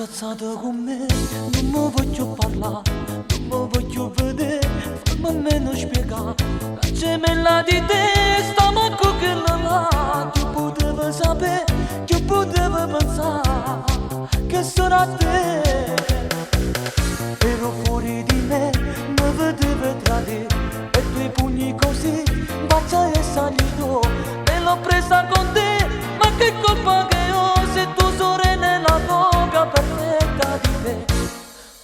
Incazzato con me, non mi voglio parlare, non mi voglio vedere, fammi almeno spiegare. La gemella di te, sta manco che la là, chi poteva sapere, chi poteva pensare che sarà te. Ero fuori di me, mi vedevo tradire, e due pugni così, bacia e salito, me l'ho presa con te, ma che colpa che ho se tua sorella è la droga perfetta di te.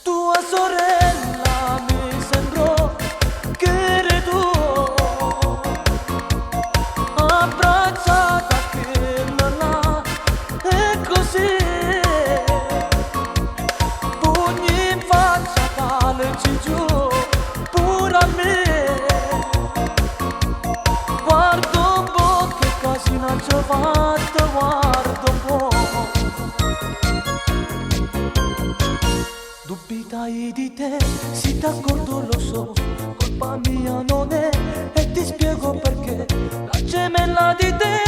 Tua sorella mi sembrò che eri tu, abbracciata che là, e così, pugni in faccia, calci giù, pure a me. Guarda un po' che casino ci ho fatto, guarda un po'. Dubitai di te, sì d'accordo lo so, colpa mia non è e ti spiego perché. La gemella di te